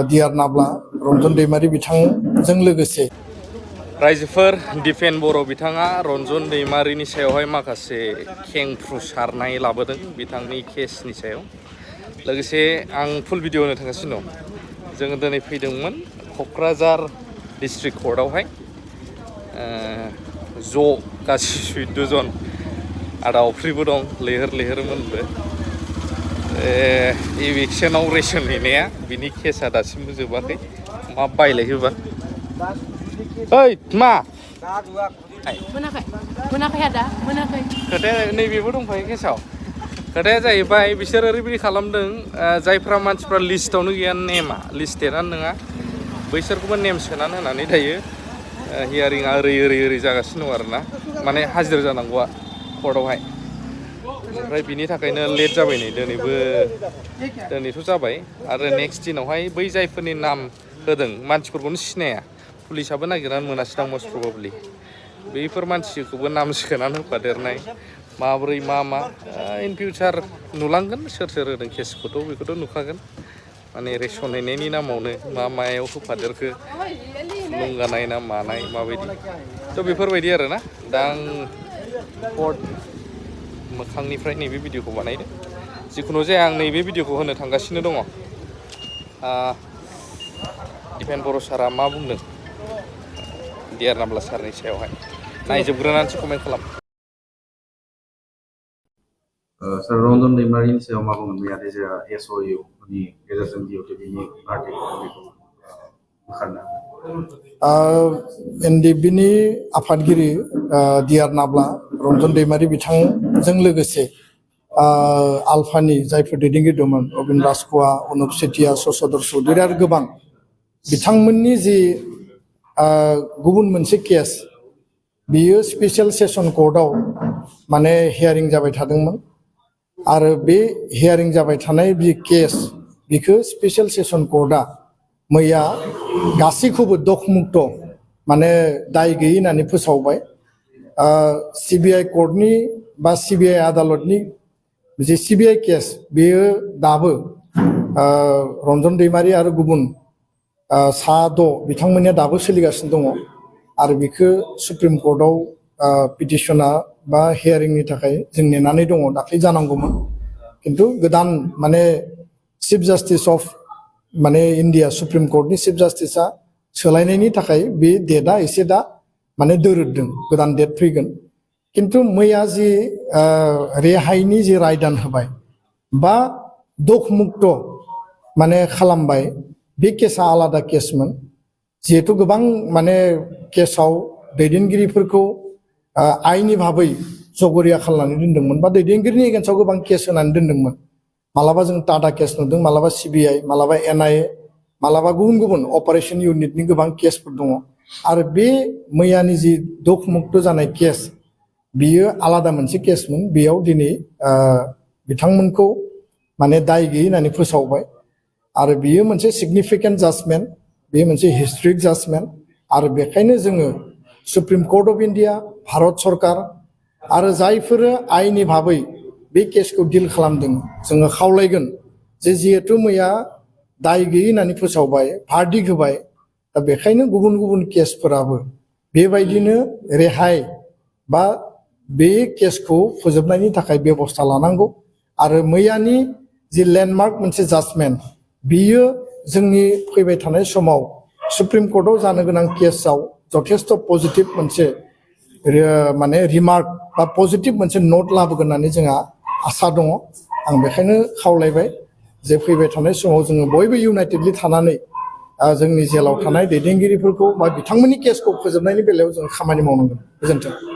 DR नाब्ला Ranjan दैमारि बिथांजों लोगोसे रायजोफोर दिपेन बर' बिथाङा रन्जन दैमारिनि सायावहाय माखासे खेंफ्रुसारनाय लाबोदों बिथांनि केसनि सायाव लोगोसे आं फुल भिडिअ होनो थांगासिनो दं। जोङो दिनै फैदोंमोन क'क्राझार डिस्ट्रिक्ट कर्टआवहाय ज' गासै 14 जन आदा अफ्रिबो दं लैहोरमोनबो इभिक्सनाव रेसन हैनाया बिनि केसा दासिमबो जोबाखै मा बायलाय होबा ओइ मा मोनाखै आदा मोनाखै खोथाया नैबेबो दंफायो केसाव खोथाया जाहैबाय बिसोर ओरैबायदि खालामदों जायफ्रा मानसिफ्रा लिस्टआवनो गैया नेमा लिस्टेडआनो नङा बैसोरखौबो नेम सोनानै होनानै दायो हियारिंआ ओरै जागासिनो दं आरोना माने हाजिर जानांगौआ कर्टआवहाय ओमफ्राय बिनि थाखायनो लेट जाबाय नै दिनैथ' जाबाय आरो नेक्स्ट दिनावहाय बै जायफोरनि नाम होदों मानसिफोरखौनो सिनाया पुलिसाबो नागिरनानै मोनासै दां मस्ट प्रबाबलि बैफोर मानसिखौबो नाम सोनानै होफादेरनाय माब्रै मा इन फिउचार नुलांगोन सोर होदों केसखौथ' बेखौथ' नुखागोन माने रेसन हैनायनि नामावनो मायाव होफादेरखो लुंगानाय ना मानाय माबायदि थ' बेफोरबायदि आरोना दा आं कर्ट मोखांनिफ्राय नैबे भिडिअखौ बानायदों जिखुनु जाया आं नैबे भिडिअखौ होनो थांगासिनो दङ दिपेन बर' सारा मा बुंदों डिआर नाब्ला सारनि सायावहाय नायजोबग्रोनानैसो कमेन्ट खालाम। सार रन्जन दैमारिनि सायाव मा बुंगोन मैयादि जे एसअइउ नि गेजेरजों डिअटिभिनि आर्टिकेल बेखौ बोखारनो एनडिएफबिनि आफादगिरि डिआर नाब्ला रन्जन दैमारि बिथांजों लोगोसे आलफानि जायफोर दैदेनगिरि दंमोन अबिन राजख'वा अनुप सेतिया शशधर चौधुरी आरो गोबां बिथांमोननि जि गुबुन मोनसे केस बियो स्पेसियेल सेसन कर्टआव माने हियारिं जाबाय थादोंमोन आरो बे हियारिं जाबाय थानाय बि केस बिखौ स्पेसियेल सेसन कर्टआ मैया गासैखौबो दखमुक्त माने दाय गैयै होननानै फोसावबाय। सिबिआइ कर्टनि बा सिबिआइ आदालतनि जे सिबिआइ केस बेयो दाबो रन्जन दैमारि आरो गुबुन सा 6 बिथांमोननिया दाबो सोलिगासिनो दङ आरो बेखौ सुप्रिम कर्टआव पिटिसना बा हियारिंनि थाखाय जों नेनानै दङ दाख्लै जानांगौमोन खिन्थु गोदान माने चिफ जास्टिस अफ माने इन्डिया सुप्रिम कर्टनि चिफ जास्टिसा सोलायनायनि थाखाय बे डेटआ एसे दा माने दोरोददों गोदान डेट फैगोन खिन्थु मैया जि रेहायनि जि रायदान होबाय बा दखमुक्त माने खालामबाय बे केसा आलादा केसमोन जिहेतु गोबां माने केसाव दैदेनगिरिफोरखौ आइनि भाबै जगरिया खालामनानै दोनदोंमोन बा दैदेनगिरिनि एगेन्स्टआव गोबां केस होनानै दोनदोंमोन मालाबा जों टाटा केस नुदों मालाबा सिबिआइ मालाबा एनआइए मालाबा गुबुन अपारेशन इउनिटनि गोबां केसफोर दङ आरो बे मैयानि जि दखमुक्त जानाय केस बियो आलादा मोनसे केसमोन बेयाव दिनै बिथांमोनखौ माने दाय गैयै होननानै फोसावबाय आरो बियो मोनसे सिगनिफिकेन्ट जाजमेन्ट बेयो मोनसे हिस्ट्रिक जाजमेन्ट आरो बेखायनो जोङो supreme court of India Bharat सरकार आरो जायफोरो आइनि भाबै बे केसखौ डिल खालामदों जोङो खावलायगोन जे जिहेतु मैया दाय गैयै होननानै फोसावबाय भार्डिक्ट होबाय दा बेखायनो गुबुन केसफोराबो बेबायदिनो रेहाय बा बे केसखौ फोजोबनायनि थाखाय बेबस्था लानांगौ आरो मैयानि जि लेन्डमार्क मोनसे जाजमेन्ट बियो जोंनि फैबाय थानाय समाव सुप्रिम कर्टआव जानो गोनां केसआव जथेस्थ पजिटिभ मोनसे माने रिमार्क बा पजिटिभ मोनसे नोट लाबोगोन होननानै जोंहा आसा दङ आं बेखायनो खावलायबाय जे फैबाय थानाय समाव जोङो बयबो इउनाइटेडलि थानानै जोंनि जेलाव थानाय दैदेनगिरिफोरखौ बा बिथांमोननि केसखौ फोजोबनायनि बेलायाव जों खामानि मावनांगोन। गोजोन्थों।